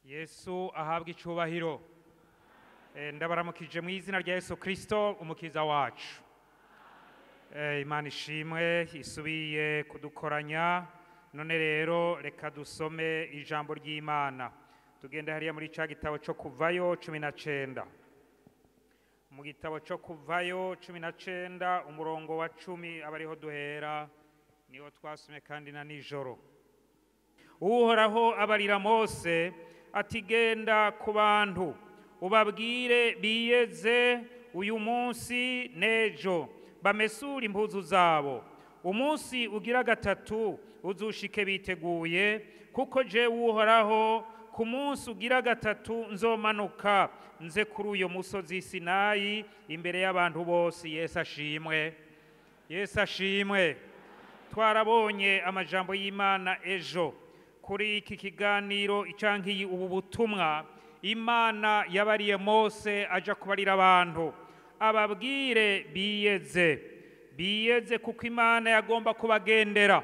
Yesu ahabwa icubahiro. Ndabaramukije mu izina rya Yesu Kristo umukiza wacu. Imana ishimwe isubiye kudukoranya. None rero reka dusome ijambo ry'Imana. Tugende hariya muri ca gitabo cyo Kuvayo 19. Mu gitabo cyo Kuvayo 19 umurongo wa 10 abariho duhera, niho twasomye kandi na nijoro. Uhoraho abarira Mose ati: genda ku bantu ubabwire biyeze uyu munsi n'ejo, bamesure impuzu zabo. Umunsi ugira gatatu uzushike biteguye, kuko jewe Uhoraho ku munsi ugira gatatu nzomanuka nze kuri uyo musozi Sinayi imbere y'abantu bose. Yesu ashimwe, Yesu ashimwe. Twarabonye amajambo y'Imana ejo kuri iki kiganiro canke ubu butumwa Imana yabariye Mose aja kubarira abantu, ababwire biyeze, biyeze kuko Imana yagomba kubagendera.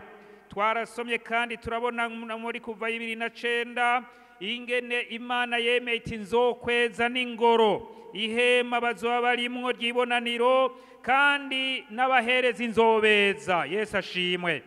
Twarasomye kandi turabona muri Kuva 29 ingene Imana yemeye iti nzokweza n'ingoro, ihema bazoba barimwo ry'ibonaniro, kandi n'abahereza inzobeza. Yesu ashimwe.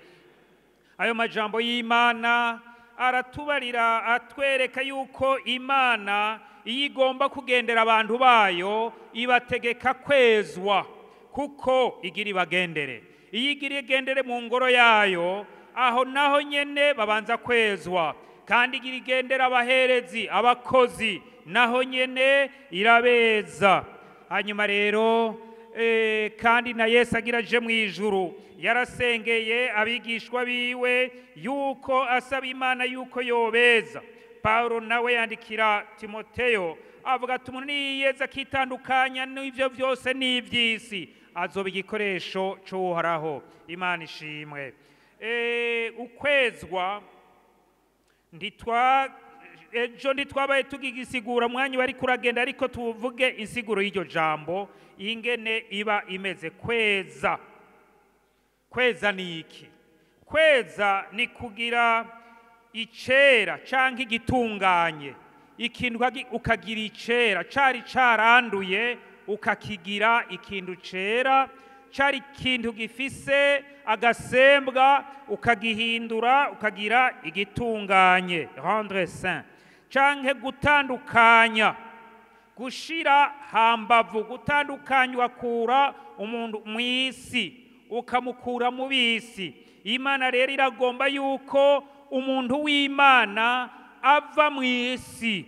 Ayo majambo y'Imana aratubarira, atwereka yuko Imana iyo igomba kugendera abantu bayo ibategeka kwezwa, kuko igira ibagendere. Iyo igira igendere mu ngoro yayo, aho naho nyene babanza kwezwa, kandi igira igendera abaherezi, abakozi, naho nyene irabeza. Hanyuma rero kandi na Yesu agira aje mu ijuru yarasengeye abigishwa biwe yuko asaba Imana yuko yobeza. Paulo nawe yandikira Timoteyo avuga ati umuntu niyeza akitandukanya n'ivyo vyose n'ivy'isi azoba igikoresho c'Uhoraho. Imana ishimwe. Ukwezwa ejo ntitwabaye tugigisigura umwanya wari kuragenda, ariko tuvuge insiguro y'iryo jambo ingene iba imeze. Kweza, kweza ni iki? Kweza ni kugira icera canke igitunganye, ikintu ukagira icera cari caranduye ukakigira ikintu cera, cari ikintu gifise agasembwa ukagihindura ukagira igitunganye, rendre saint, canke gutandukanya, gushira hambavu, gutandukanywa, kura umuntu mw'isi ukamukura mu bisi. Imana rero iragomba yuko umuntu w'Imana ava mw'isi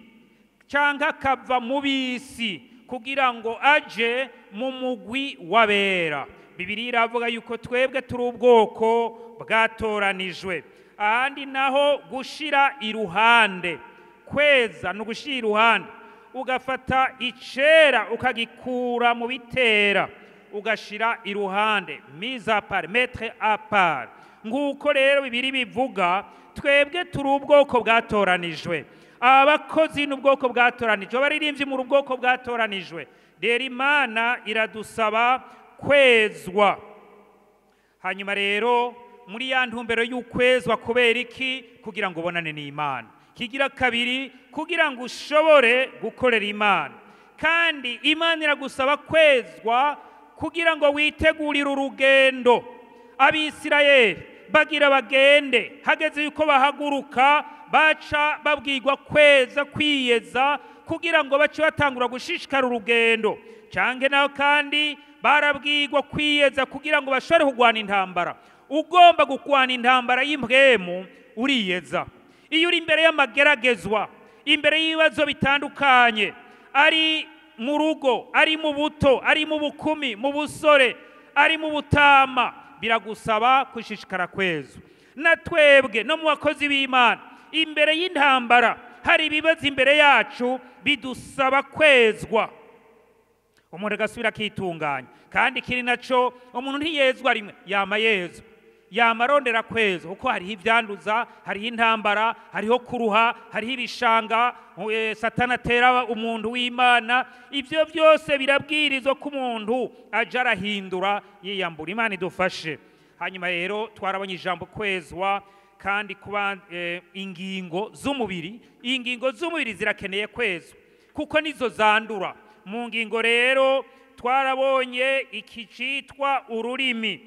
canke akava mu bisi kugira ngo aje mu mugwi w'abera. Bibiliya iravuga yuko twebwe turi ubwoko bwatoranijwe. Ahandi naho gushira iruhande, kweza ni ugushira iruhande, ugafata icera ukagikura mu bitera ugashira iruhande, mise à part, mettre à part. Nguko rero Bibiliya bivuga, twebwe turi ubwoko bwatoranijwe, abakozi n'ubwoko bwatoranijwe, abaririmbyi mu ubwoko bwatoranijwe. Rero Imana iradusaba kwezwa. Hanyuma rero muri ya ntumbero y'ukwezwa, kubera iki? Kugira ngo ubonane n'Imana. Kigira kabiri, kugira ngo ushobore gukorera Imana. Kandi Imana iragusaba kwezwa kugira ngo witegurire urugendo. Abisirayeli bagira bagende, hageze yuko bahaguruka baca babwirwa kweza, kwiyeza, kugira ngo bace batangura gushishikara urugendo. Canke naho kandi barabwirwa kwiyeza kugira ngo bashobore kugwana intambara. Ugomba kugwana intambara y'impwemu uriyeza. Iyo uri imbere y'amageragezwa, imbere y'ibibazo bitandukanye, ari mu rugo, ari mu buto, ari mu bukumi, mu busore, ari mu butama, biragusaba kwishishikara kwezwa. Na twebwe no mu bakozi b'Imana, imbere y'intambara hari ibibazo imbere yacu bidusaba kwezwa, umuntu agasubira akitunganya. Kandi ikiri naco, umuntu ntiyezwa rimwe, yama yezwa, yama arondera kwezwa, kuko hariho ivyanduza, hariho intambara, hariho kuruha, hariho ibishanga Satani atera umuntu w'Imana. Ivyo byose birabwirizwa ko umuntu aja arahindura yiyambura. Imana idufashe. Hanyuma rero twarabonye ijambo kwezwa Kandi kuba ingingo z'umubiri, ingingo z'umubiri zirakeneye kwezwa kuko nizo zandura. Mu ngingo rero twarabonye iki citwa ururimi,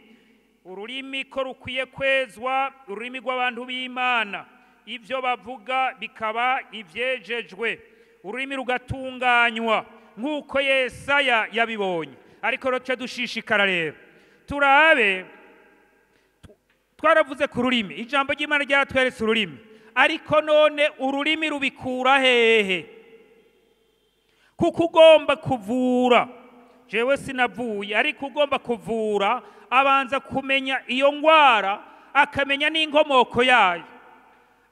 ururimi ko rukwiye kwezwa, ururimi rw'abantu b'Imana, ibyo bavuga bikaba ivyejejwe, ururimi rugatunganywa nk'uko Yesaya yabibonye. Ariko rero dushishikara rero turabe, twaravuze ku rurimi, ijambo ry'Imana ryaratweretse ururimi, ariko none ururimi rubikura hehe? Kuko ugomba kuvura, jewe sinavuye, ariko ugomba kuvura abanza kumenya iyo ngwara, akamenya n'inkomoko yayo,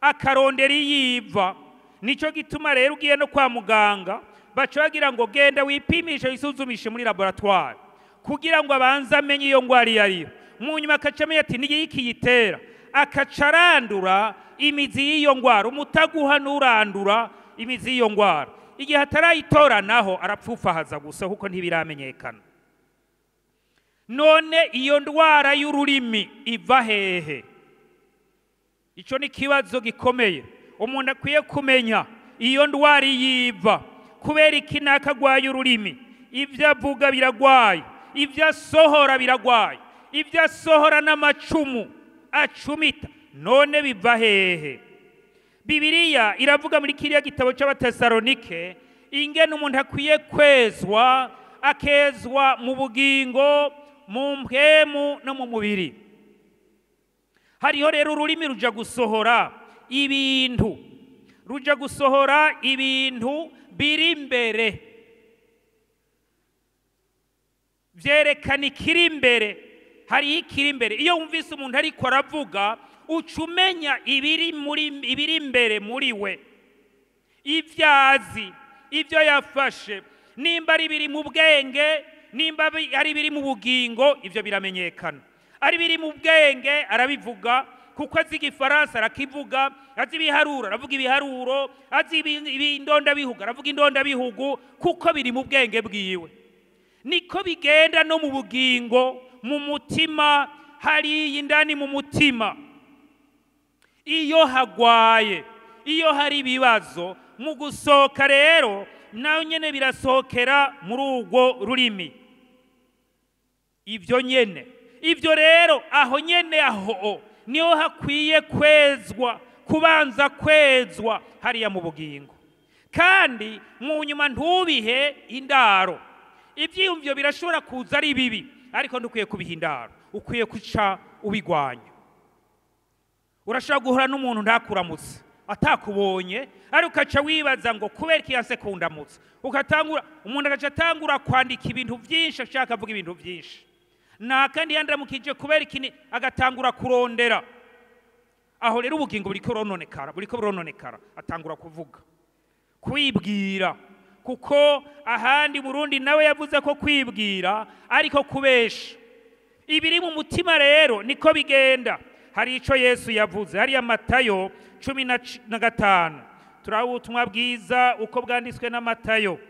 akarondera iyiva. Nico gituma rero ugiye no kwa muganga baca bagira ngo genda wipimishe, wisuzumishe muri laboratoire, kugira ngo abanze amenye iyo ngwara iyo ariyo. Mu nyuma akaca amenya ati niyi ikiyitera, akaca arandura imizi y'iyo ngwara. Umutaguha n'urandura imizi y'iyo ngwara, igihe atarayitora naho arapfufahaza gusa kuko ntibiramenyekana. None iyo ndwara y'ururimi iva hehe? Ico ni kibazo gikomeye umuntu akwiye kumenya, iyo ndwara yiva kubera iki nakagwaye ururimi. Ibyo avuga biragwaye, ibyo asohora biragwaye, ibyo asohora n'amacumu acumita, none biva hehe? Bibiliya iravuga muri kiriya gitabo cy'Abatesalonike ingene umuntu akwiye kwezwa, akezwa mu bugingo, mu mpwemu no mu mubiri. Hariho rero ururimi ruja gusohora ibintu, ruja gusohora ibintu biri imbere, vyerekana ikiri imbere. Hariho ikiri imbere. Iyo wumvise umuntu ariko aravuga, uca umenya ibiri imbere muri we, ivyo azi, ivyo yafashe, nimba ari biri mu bwenge, nimba ari biri mu bugingo, ivyo biramenyekana. Ari biri mu bwenge arabivuga, kuko azi igifaransa arakivuga, azi ibiharuro aravuga ibiharuro, azi indondabihugu aravuga indondabihugu, kuko biri mu bwenge bwiwe. Niko bigenda no mu bugingo, mu mutima, hariya indani mu mutima. Iyo hagwaye, iyo hari ibibazo, mu gusohoka rero nayo nyene birasohokera muri urwo rurimi. Ivyo nyene, ivyo rero aho nyene, aho niho hakwiye kwezwa, kubanza kwezwa hariya mu bugingo. Kandi mu nyuma ntubihe indaro. Ivyiyumviro birashobora kuza ari bibi, ariko ntukwiye kubiha indaro, ukwiye kuca ubigwanya. Urashobora guhura n'umuntu ntakuramutse atakubonye, ariko ukaca wibaza ngo kubera iki yanse kundamutsa, ugatangura, umuntu agaca atangura kwandika ibintu byinshi, ashaka avuga ibintu byinshi, nakandi yandamukije kubera iki, agatangura kurondera. Aho rero ubugingo buriko burononekara, buriko burononekara, atangura kuvuga, kwibwira. Kuko ahandi Burundi nawe yavuze ko kwibwira ariko kubesha. Ibiri mu mutima rero niko bigenda. Hari ico Yesu yavuze hariya Matayo 15, turaba ubutumwa bwiza uko bwanditswe na Matayo.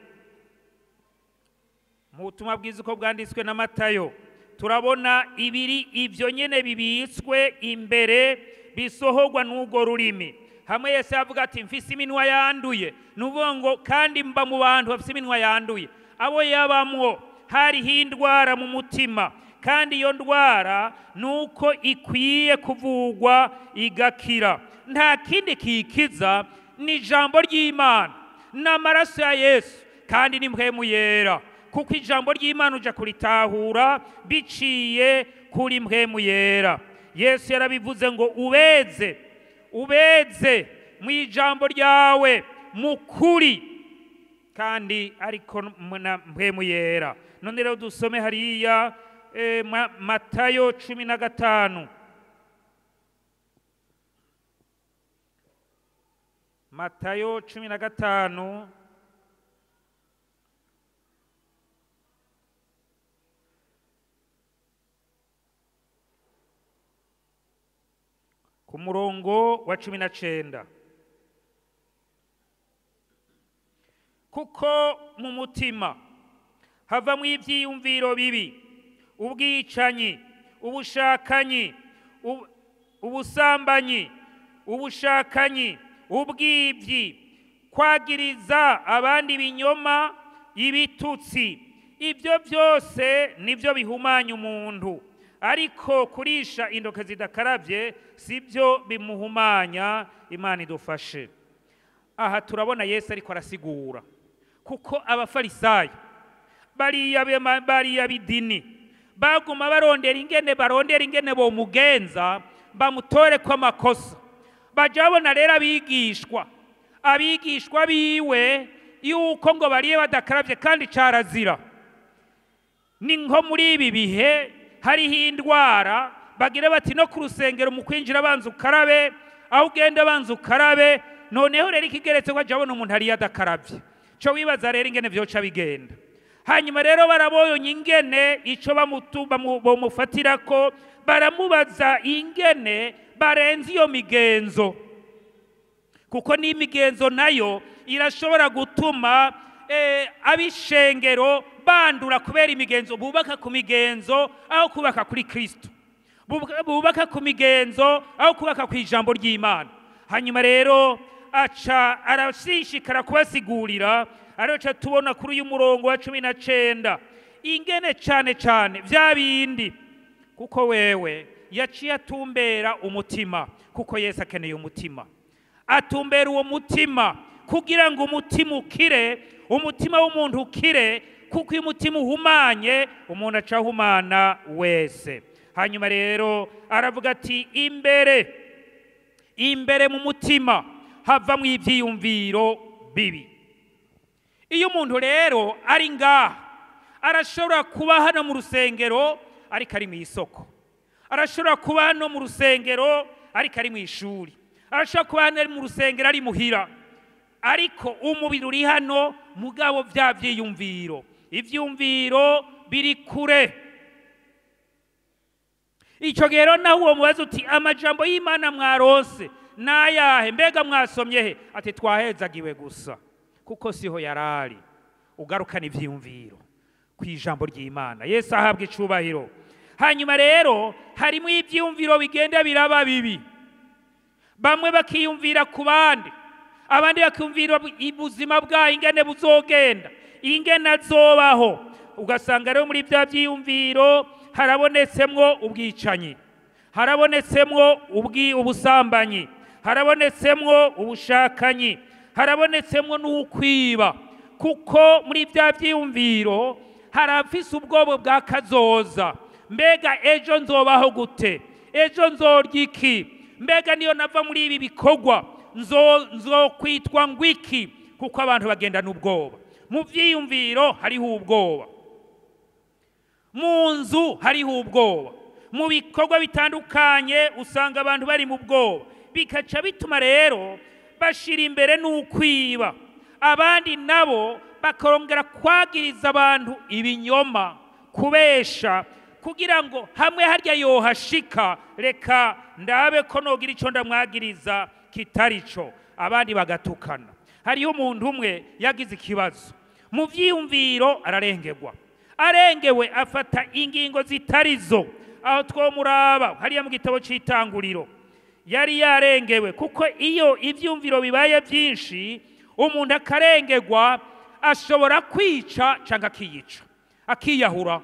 Mu butumwa bwiza uko bwanditswe na Matayo turabona ibiri ivyo nyene bibitswe imbere bisohorwa n'urwo rurimi. Hamwe Yesu avuga ati mfise iminwa yanduye, nuvuga ngo kandi mba mu bantu bafise iminwa yanduye. Abo yabamwo hariho indwara mu mutima, kandi iyo ndwara nuko ikwiye kuvugwa igakira. Nta kindi kikiza, ni ijambo ry'Imana n'amaraso ya Yesu, kandi ni mpwemu yera, kuko ijambo ry'Imana uja kuritahura biciye kuri mpwemu yera. Yesu yarabivuze ngo ubeze, ubeze mu ijambo ryawe mu kuri, kandi ariko na mpwemu yera. None rero dusome hariya Matayo 15. Matayo 15 ku murongo wa 19. Kuko mu mutima havamwo ivyiyumviro bibi, ubwicanyi, ubushakanyi, ubusambanyi, Ubushakanyi, ubwibyi, kwagiriza abandi ibinyoma, ibitutsi, ibyo byose nibyo bihumanya umuntu. Ariko kurisha intoke zidakarabye sibyo bimuhumanya. Imana idufashe. Aha turabona Yesu ariko arasigura, kuko abafarisayo bariya b'idini baguma barondera ingene, barondera ingene bomugenza bamutore ko amakosa. Baja babona rero abigishwa biwe yuko ngo bariye badakarabye, kandi carazira. Ni nko muri ibi bihe hariho indwara, bagira bati no ku rusengero mu kwinjira banza ukarabe, aho ugenda banza ukarabe. Noneho rero ikigeretse ko abona umuntu ariyo adakarabye, co wibaza rero ingene vyoca bigenda. Hanyuma rero barabonye ingene ico bamufatirako, baramubaza ingene barenze iyo migenzo, kuko n'imigenzo nayo irashobora gutuma ab'ishengero bandura kubera imigenzo. Bubaka ku migenzo aho kubaka kuri Kristo, bubaka ku migenzo aho kubaka ku ijambo ry'Imana. Hanyuma rero aca arashishikara kubasigurira, araca tubona kuri uyu murongo wa 19 ingene cane cane vya bindi, kuko wewe yaciye atumbera umutima, kuko Yesu akeneye umutima. Atumbera uwo mutima kugira ngo umutima ukire, umutima w'umuntu ukire, kuko iyo umutima uhumanye umuntu aca ahumana wese. Hanyuma rero aravuga ati imbere mu mutima havamwo ivyiyumviro bibi. Iyo umuntu rero ari ngaha, arashobora kuba hano mu rusengero ariko ari mw'isoko, arashobora kuba hano mu rusengero ariko ari mw'ishuri, arashobora kuba hano mu rusengero ari muhira, ariko umubiri uri hano, mugabo vya vyiyumviro, ivyumviro biri kure. Ico gihe rero naho uwo mubaza uti amajambo y'Imana mwarose nayahe, mbega mwasomye he? Ati twahezagiwe gusa, kuko siho yarari. Ugarukana ivyiyumviro kw'ijambo ry'Imana. Yesu ahabwa icubahiro. Hanyuma rero harimo ivyiyumviro bigenda biraba bibi, bamwe bakiyumvira ku bandi, abandi bakiyumvira ubuzima bwayo ingene buzogenda, ingene azobaho. Ugasanga rero muri vya vyiyumviro harabonetsemwo ubwicanyi, harabonetsemwo ubusambanyi, harabonetsemwo ubushakanyi, harabonetsemwo n'ukwiba, kuko muri vya vyiyumviro harafise ubwoba bwa kazoza. Mbega ejo nzobaho gute? Ejo nzorya iki? Mbega niyo nava muri ibi bikorwa nzokwitwa ngwiki? Kuko abantu bagenda n'ubwoba. Mu vyiyumviro hariho ubwoba, mu nzu hariho ubwoba, mu bikorwa bitandukanye usanga abantu bari mu bwoba, bikaca bituma rero bashira imbere n'ukwiba. Abandi nabo bakongera kwagiriza abantu ibinyoma, kubesha, kugira ngo hamwe harya yohashika, reka ndabe ko nogira ico ndamwagiriza kitarico. Abandi bagatukana. Hariho umuntu umwe yagize ikibazo mu vyiyumviro, ararengerwa, arengewe afata ingingo zitarizo. Aho twomuraba hariya mu gitabo c'itanguriro, yari yarengewe, kuko iyo ivyumviro bibaye byinshi umuntu akarengerwa ashobora kwica canke akiyica, akiyahura.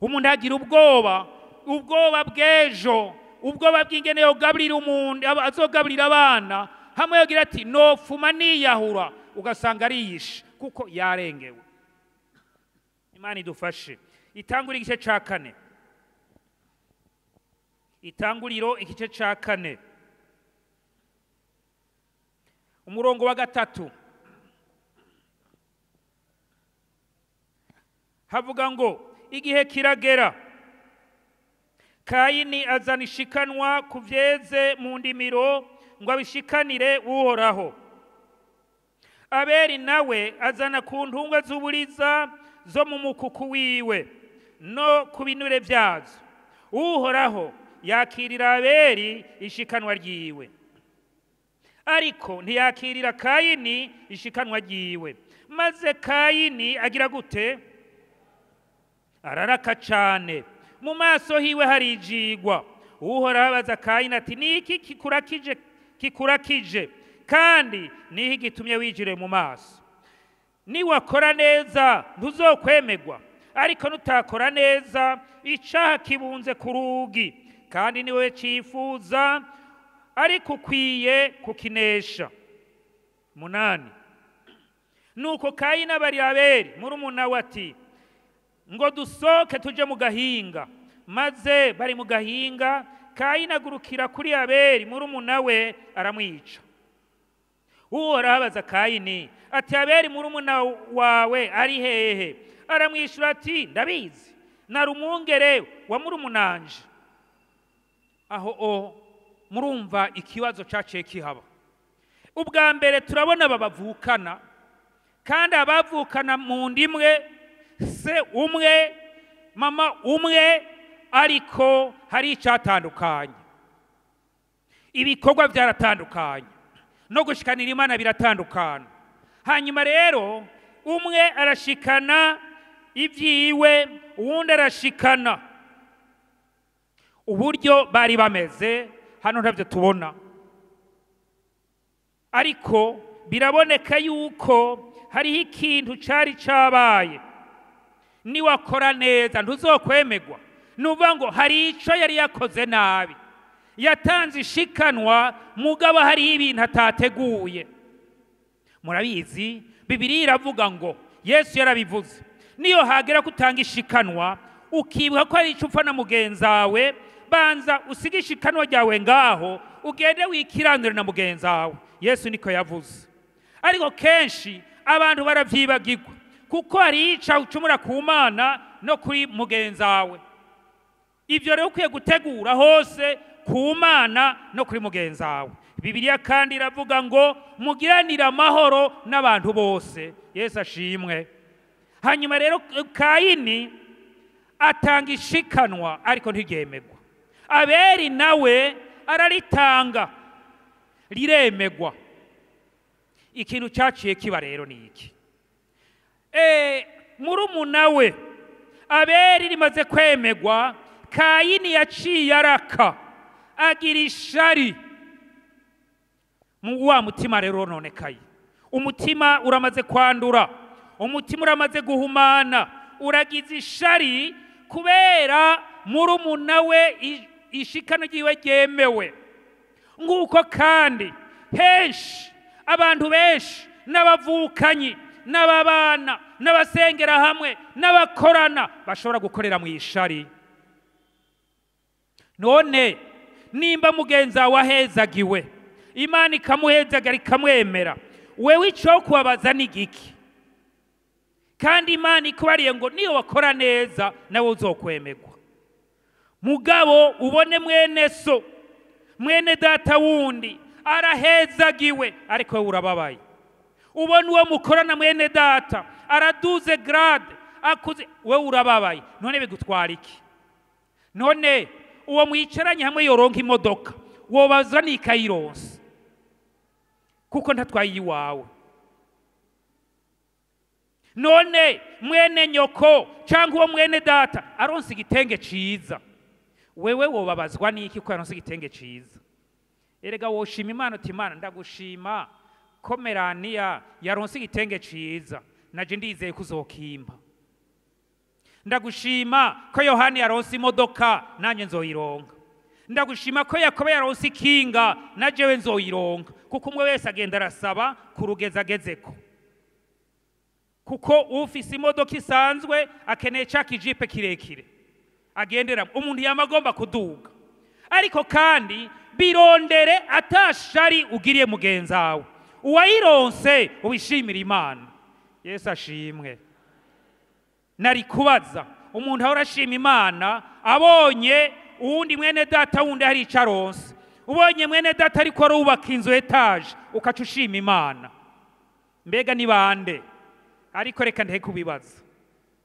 Umuntu agira ubwoba, ubwoba bw'ejo, ubwoba bw'ingene yogaburira umuntu, azogaburira abana, hamwe yogira ati nofuma niyahura, ugasanga ariyishe kuko yarengewe. Imana idufashe. Itanguriro igice ca 4. Itanguriro igice ca 4 umurongo wa 3 havuga ngo igihe kiragera Kayini azana ishikanwa ku vyeze mu ndimiro ngo abishikanire Uhoraho. Abeli nawe azana ku ntungwa z'uburiza zo mu mukuku wiwe no ku binure vyazo. Uhoraho yakirira Abeli ishikanwa ryiwe, ariko ntiyakirira Kayini ishikanwa ryiwe. Maze Kayini agira gute? Araraka cane, mu maso hiwe harijigwa. Uhoraho abaza Kayini ati: "Ni iki kikurakije, kandi niho gitumye wijire mu maso? Niwakora neza ntuzokwemerwa, ariko nutakora neza icaha kibunze ku rugi, kandi niwe cifuza, ariko ukwiye kukinesha." 8. Nuko Kayini abarira Abeli murumuna we ati: "Ngo dusohoke tuje mu gahinga." Maze bari mu gahinga, Kayini agurukira kuri Abeli murumuna we, aramwica. Uhoraho abaza Kayini ati: "Abeli murumuna wawe ari hehe?" Aramwishyura ati: "Ndabizi, nari umwungere wa murumunanje?" Aho o murumva ikibazo caciye kihaba. Ubwa mbere turabona aba bavukana, kandi abavukana mu ndimwe, se umwe, mama umwe, ariko hari icyatandukanye. Ibikorwa byaratandukanye, no gushikanira Imana biratandukana. Hanyuma rero umwe arashikana ibyiwe, uwundi arashikana. Uburyo bari bameze hano ntabyo tubona, ariko biraboneka yuko hariho ikintu cari cabaye. Niwakora neza ntuzokwemerwa. Nuvuga ngo hari ico yari yakoze nabi, yatanze ishikanwa, mugabo hariho ibintu atateguye. Murabizi, Bibiliya iravuga ngo, Yesu yarabivuze, niyo hagera kutanga ishikanwa ukibuka ko hari ico upfa na mugenzawe, banza usige ishikanwa ryawe ngaho, ugende wikiranure na mugenzawe. Yesu niko yavuze. Ariko kenshi abantu baravyibagirwa, kuko hari ica ucumura ku Mana no kuri mugenzawe. Ivyo rero ukwiye gutegura hose, ku Mana no kuri mugenzawe. Bibiliya kandi iravuga ngo mugiranire amahoro n'abantu bose. Yesu ashimwe. Hanyuma rero Kayini atanga ishikanwa, ariko ntiryemerwa. Abeli nawe araritanga, riremegwa. Ikintu cyaciye kiba rero ni iki? Murumuna we Abeli rimaze kwemegwa, Kayini yaciye araka, agira ishari mu wa mutima. Rero nonekaye, umutima uramaze kwandura, umutima uramaze guhumana, uragize ishari kubera murumuna we ishikano ryiwe ryemewe. Nguko kandi henshi abantu benshi, n'abavukanyi, n'ababana, n'abasengera hamwe, n'abakorana, bashobora gukorera mu ishari. None nimba mugenzi wawe ahezagiwe, Imana ikamuhezagara, ikamwemera, wewe ico kubabaza ni giki? Kandi Imana ikubariye ngo niyo wakora neza nawe uzokwemerwa. Mugabo ubone mwene so, mwene data wundi arahezagiwe, ariko wewe urababaye. Ubone uwo mukorana, mwene data araduze grade, akuze, wewe urababaye. None bigutwara iki? None uwo mwicaranye hamwe yoronka imodoka, wobaza nikayironse kuko ntatwaye iwawe? None mwene nyoko cyangwa uwo mwene data aronse igitenge ciza, wewe wobabazwa n'iki ko yaronse igitenge ciza? Erega woshima Imana uti: "Imana, ndagushima ko Melania yaronse igitenge ciza, naje ndizeye ko uzokimpa. Ndagushima ko Yohani yaronse imodoka, nanjye nzoyironka. Ndagushima ko Yakobo yaronse ikinga, na jewe nzoyironka." Kuko umwe wese agenda arasaba ku rugeza agezeko, kuko ufise imodoka isanzwe akeneye ca kijipe kirekire agendera. Umuntu yama agomba kuduga. Ariko kandi birondere atashari ugiriye mugenzawe. Uwayironse ubishimira Imana. Yesu ashimwe. Nari kubaza umuntu ahora ashima Imana abonye uwundi mwene data wundi hari ico aronse, ubonye mwene data ariko arubaka inzu étage, ukaca ushima Imana, mbega ni bande? Ariko reka ndeke kubibaza,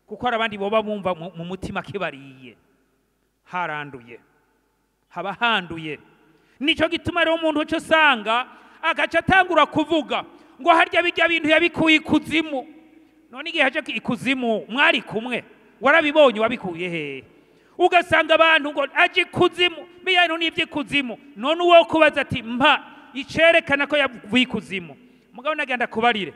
kuko hari abandi boba bumva mu mutima kibariye haranduye, haba handuye. Nico gituma rero umuntu uca usanga agaca atangura kuvuga ngo harya bijya bintu yabikuye ikuzimu. None igihe haje ikuzimu mwari kumwe, warabibonye? Wabikuye hehe? Ugasanga abantu ngo aje ikuzimu, biyantu n'ivy'ikuzimu. None uwo kubaza ati mpa icerekana ko yavuye ikuzimu, mugabo nagenda kubarire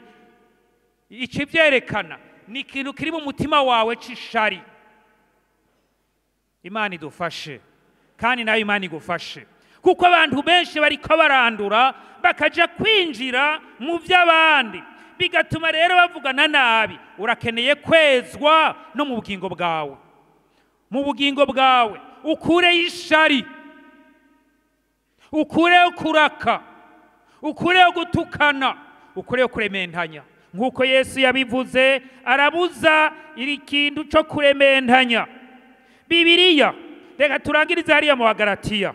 ikivyerekana ni ikintu kiri mu mutima wawe c'ishari. Imana idufashe kandi nayo Imana igufashe, kuko abantu benshi bariko barandura bakaja kwinjira mu vy'abandi, bigatuma rero bavugana nabi. Urakeneye kwezwa no mu bugingo bwawe, mu bugingo bwawe ukureyo ishari, ukureyo kuraka, ukureyo gutukana, ukureyo kurementanya. Nk'uko Yesu yabivuze, arabuza iri kintu co kurementanya. Bibiliya reka turangirize hariya mu Bagalatiya,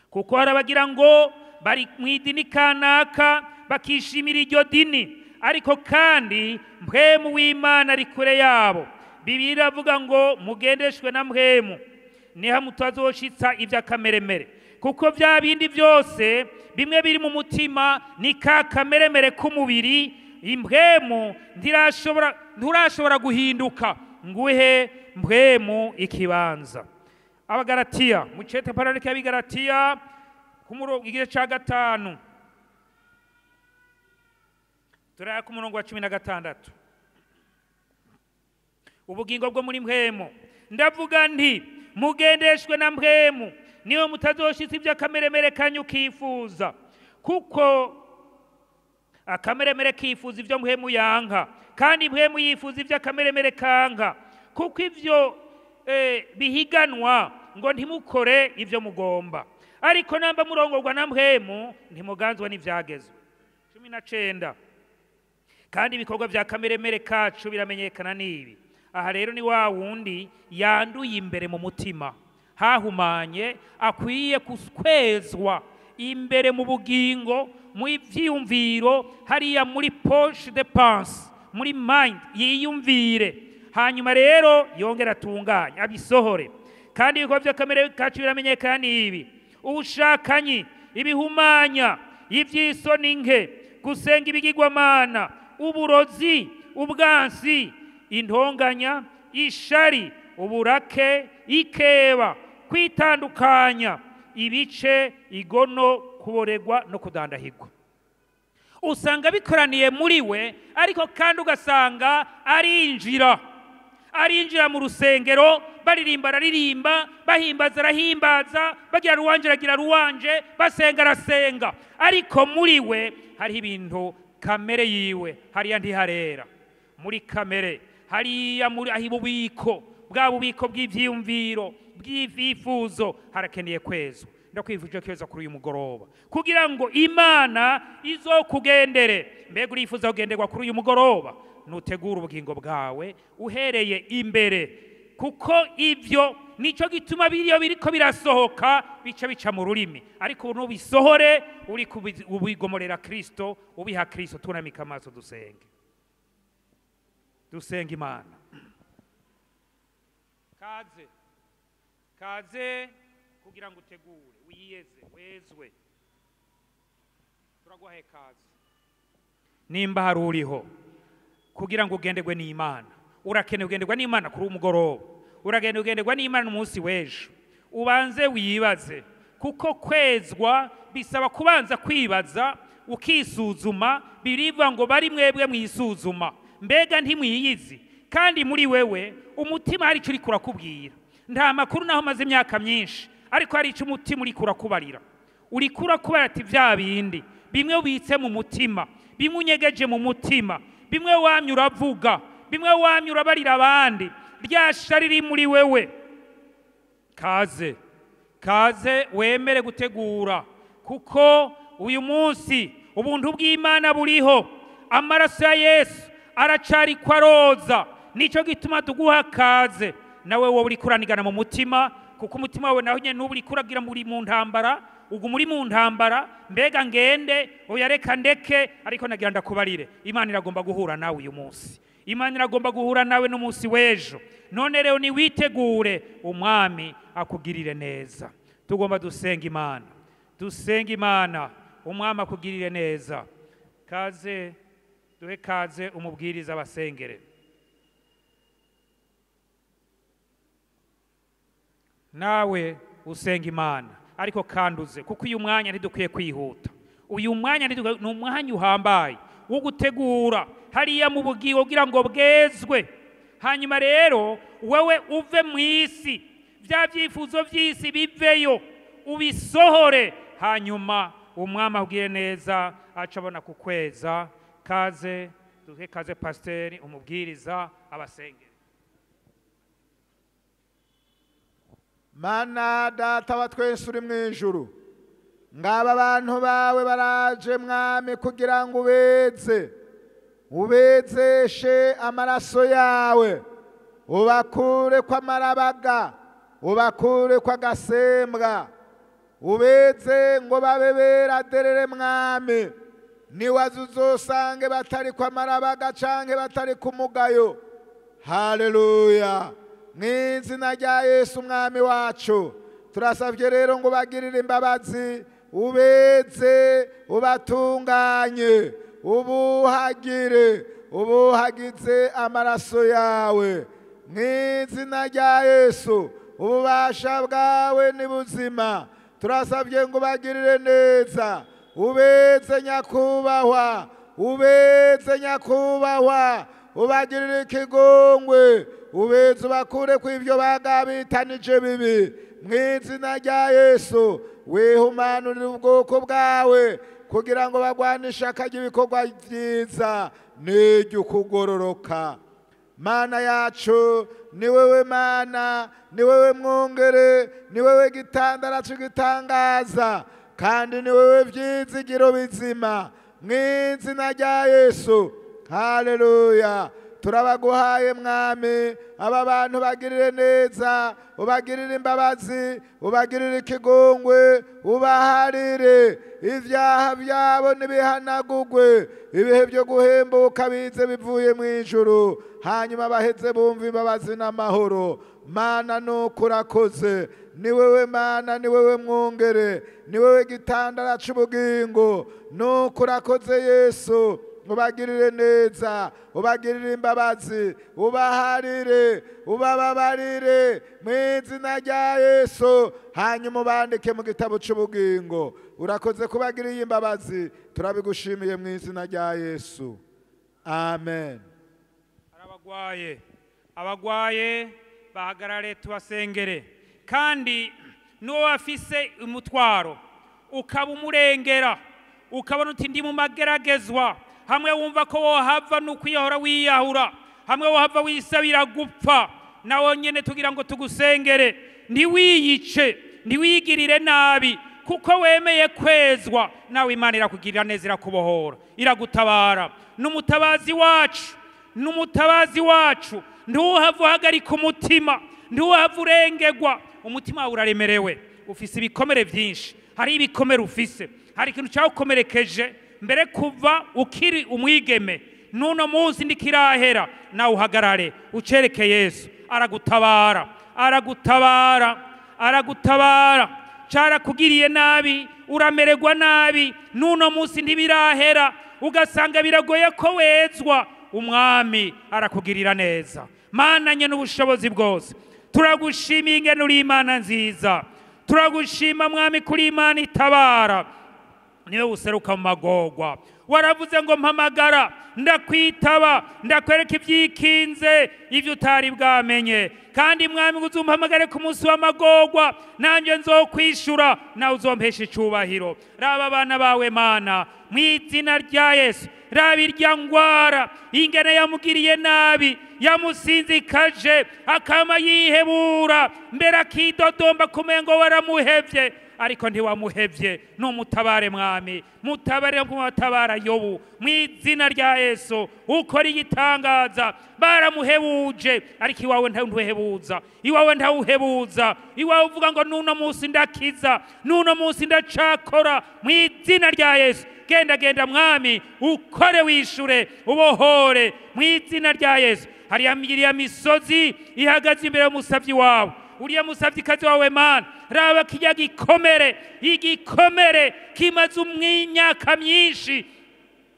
kuko harabagira ngo bari mu idini kanaka bakishimira iryo dini, ariko kandi mpwemu w'Imana ari kure yabo. Bibiliya iravuga ngo mugendeshwe na mpwemu, niho mutazoshitsa ivy'akameremere, kuko vya bindi vyose bimwe biri mu mutima ni ka kameremere k'umubiri. Impwemu nturashobora guhinduka nguhe mpwemu ikibanza. Abagalatiya mu cete pararike y'Abigalatiya ku murongo igice ca 5 turaya ku murongo wa 16. Ubugingo bwo muri mpwemu, ndavuga nti mugendeshwe na mpwemu, niyo mutazoshitsa ivy'akameremere kanyu kifuza, kuko akameremere kifuza ivyo mpwemu yanka, kandi mpwemu yifuza ivy'akameremere kanka, kuko ivyo bihiganwa ngo ntimukore ivyo mugomba. Ariko namba murongorwa na mpwemu ntimuganzwa n'ivyagezwe. 19. Kandi ibikorwa vya kameremere kacu biramenyekana n'ibi. Aha rero ni wa wundi yanduye imbere mu mutima, hahumanye, akwiye kwezwa imbere mu bugingo, mu vyiyumviro, hariya muri poche de pense, muri mind, yiyumvire. Hanyuma rero yongera atunganye abisohore. Kandi ibikorwa vya kamere kacu biramenyekana n'ibi: ubushakanyi, ibihumanya, ivy'isoni nke, gusenga ibigirwamana, uburozi, ubwansi, intonganya, ishari, uburake, ikeba, kwitandukanya, ibice, igono, kuboregwa no kudandahirwa. Usanga bikoraniye muri we, ariko kandi ugasanga arinjira mu rusengero, baririmba araririmba, bahimbaza arahimbaza, bagira ruwanje aragira ruwanje, basenga arasenga, ariko muri we hariho ibintu kamere yiwe hariya ntiharera. Muri kamere hariya muri aho ububiko bwa bubiko bw'ivyiyumviro bw'ivyifuzo harakeneye kwezwa. Ndakwifuje kwezwa kuri uyu mugoroba kugira ngo Imana izokugendere. Mbega urifuza kugenderwa kuri uyu mugoroba? Nutegura ubugingo bwawe uhereye imbere, kuko ivyo nico gituma biriyo biriko birasohoka bica bica mu rurimi, ariko nubisohore uri ubigomorera Kristo, ubiha Kristo. Tunamika amaso dusenge, dusenge Imana. Kaze kaze kugira ngo utegure, wiyeze, wezwe. Turaguhaye kaze. Nimba hari uriho kugira ngo ugenderwe n'Imana, urakeneye ugenderwa n'Imana kuri umugoroba, uragenda ugenderwa n'Imana umunsi w'ejo, ubanze wibaze, kuko kwezwa bisaba kubanza kwibaza, ukisuzuma. Birivuga ngo bari mwebwe mwisuzuma, mbega ntimwiyizi? Kandi muri wewe umutima hari ico uriko urakubwira. Nta makuru naho maze imyaka myinshi, ariko hari ico umutima uriko urakubarira. Uriko urakubarira ati vya bindi bimwe ubitse mu mutima, bimwe unyegeje mu mutima, bimwe wamye uravuga, bimwe wamye urabarira abandi, rya shari riri muri wewe. Kaze kaze wemere gutegura, kuko uyu munsi ubuntu bw'Imana buriho, amaraso ya Yesu aracari kwaroza. Nico gituma tuguha kaze nawe wowe uri kuranigana mu mutima, kuko umutima wawe naho nyene n'ubu uri kuragira muri mu ntambara, ugu muri mu ntambara, mbega ngende oya reka ndeke, ariko nagira ndakubarire, Imana iragomba guhura nawe uyu munsi, Imana iragomba guhura nawe n'umunsi w'ejo. None rero ni witegure umwami akugirire neza. Tugomba dusenga Imana, dusenga Imana, umwami akugirire neza. Kaze duhe kaze umubwiriza abasengere. Nawe usenga Imana ariko kanduze, kuko uyu mwanya ntidukwiye kwihuta. Uyu mwanya ni umwanya uhambaye wo gutegura hariya mu bugingo kugira ngo bwezwe. Hanyuma rero wewe uve mu isi, bya byifuzo by'isi biveyo, ubisohore, hanyuma umwami abwire neza aca abona kukweza. Kaze duhe kaze pasiteri umubwiriza abasengere. Mana data wa twese uri mu ijuru, ngaba abantu bawe baraje mwami kugira ngo ubeze, ubezeshe amaraso yawe, ubakure kw'amarabaga, ubakure kw'agasembwa, ubeze ngo babe beraderere mwami. Niwaza uzosange batari kw'amarabaga canke batari kumugayo. Haleluya. Mw'izina rya Yesu mwami wacu, turasavye rero ngo bagirire imbabazi, ubeze, ubatunganye, ubuhagire, ubuhagize amaraso yawe. Mw'izina rya Yesu, ububasha bwawe ni buzima. Turasavye ngo bagirire neza, ubeze nyakubahwa, ubeze nyakubahwa, ubagirire ikigongwe, ubeze ubakure kw'ivyo bagabitanije bibi. Mw'izina rya Yesu, wihumanurire ubwoko bwawe kugira ngo bagwane ishaka ry'ibikorwa vyiza n'iry'ukugororoka. Mana yacu, ni wewe Mana, ni wewe mwungere, ni wewe gitandara c'igitangaza, kandi ni wewe vyizigiro bizima. Mw'izina rya Yesu, haleluya. Turabaguhaye mwami, aba bantu bagirire neza, ubagirire imbabazi, ubagirire ikigongwe, ubaharire ivyaha byabo nibihanagugwe, ibihe byo guhembuka bize bivuye mu ijuru, hanyuma baheze bumva imbabazi n'amahoro. Mana nuko urakoze, ni wewe Mana, ni wewe mwungere, ni wewe gitandara c'ubugingo. Nuko urakoze Yesu, ubagirire neza, ubagirire imbabazi, ubaharire, ubababarire mw'izina rya Yesu, hanyuma ubandike mu gitabo c'ubugingo. Urakoze kubagiriye imbabazi, turabigushimiye mw'izina rya Yesu, amen. Abagwaye, abagwaye bahagarare tubasengere. Kandi n'uwo afise umutwaro ukaba umurengera, ukabona uti ndi mu mageragezwa, hamwe wumva ko wohava n'ukwiyahura wiyahura, hamwe wohava wisabira gupfa, nawe nyene tugira ngo tugusengere, ntiwiyice, ntiwigirire nabi, kuko wemeye kwezwa, nawe Imana irakugirira neza, irakubohora, iragutabara. N'umutabazi wacu, n'umutabazi wacu, ntuhave uhagarika umutima, ntuhave urengegwa. Umutima wawe uraremerewe, ufise ibikomere vyinshi, hari ibikomere ufise, hari ikintu cyagukomerekeje mbere kuva ukiri umwigeme, n'uno munsi ndikirahera, nawe uhagarare ucereke Yesu, aragutabara, aragutabara, aragutabara. Carakugiriye nabi, uramererwa nabi, n'uno munsi ntibirahera, ugasanga biragoye ko wezwa, umwami arakugirira neza. Mana nye n'ubushobozi bwose, turagushimiye ingene uri Imana nziza, turagushima mwami kuri Imana itabara, niwe useruka mu magorwa. Waravuze ngo mpamagara ndakwitaba, ndakwereka ibyikinze ivyo utari bwamenye. Kandi mwami ngo uzumpamagare ku munsi w'amagorwa, nanje nzokwishura, nawe uzompesha icubahiro. Raba abana bawe Mana, mw'izina rya Yesu, raba irya ngwara ingene yamugiriye nabi, yamusinzikaje, akama yihebura, mbere akidodomba kumengo waramuhevye, ariko ntiwamuhevye. Numutabare mwami, mutabare nk'uwatabara Yobu, mw'izina rya Yesu ukora igitangaza. Baramuhebuje, ariko iwawe ntuhebuza, iwawe ntawuhebuza, iwawe uvuga ngo n'uno munsi ndakiza, n'uno munsi ndacakora, mw'izina rya Yesu. Genda genda mwami, ukore wishure, ubohore mw'izina rya Yesu. Hariya iriya misozi ihagaze imbere y'umusavyi wawe, uriya musavyikazi wawe Mana, raba kirya gikomere, igikomere kimaze imyaka myinshi.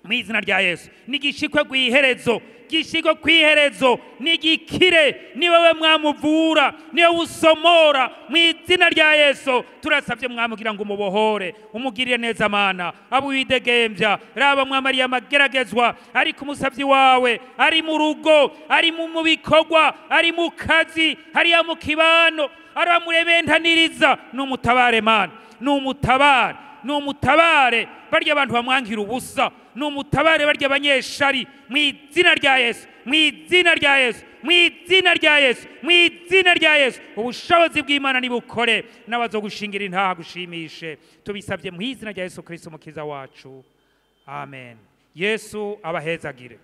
Mu izina rya Yesu, nigishikwe kw'iherezo, gishikwe kw'iherezo, nigikire. Ni wowe mwamuvura, ni wowe usomora. Mu izina rya Yesu turasabye, mwamugira ngo umubohore, umugirire neza Mana, abo widegembya. Raba mwamariye amageragezwa, ariko umusabyi wawe ari mu rugo, ari mu bikorwa, ari mu kazi, hariya mu kibano, aramurebentaniriza. N'umutabare Mana, n'umutabare, n'umutabare barya abantu bamwangira ubusa, n'umutabare barya abanyeshari. Mu izina rya Yesu, mu izina rya Yesu, mu izina rya Yesu, mu izina rya Yesu, ubushobozi bw'Imana nibukore, n'abazogushingira intaha gushimishe. Tubisabye mu izina rya Yesu Kristo Umukiza wacu, amen. Yesu abahezagire.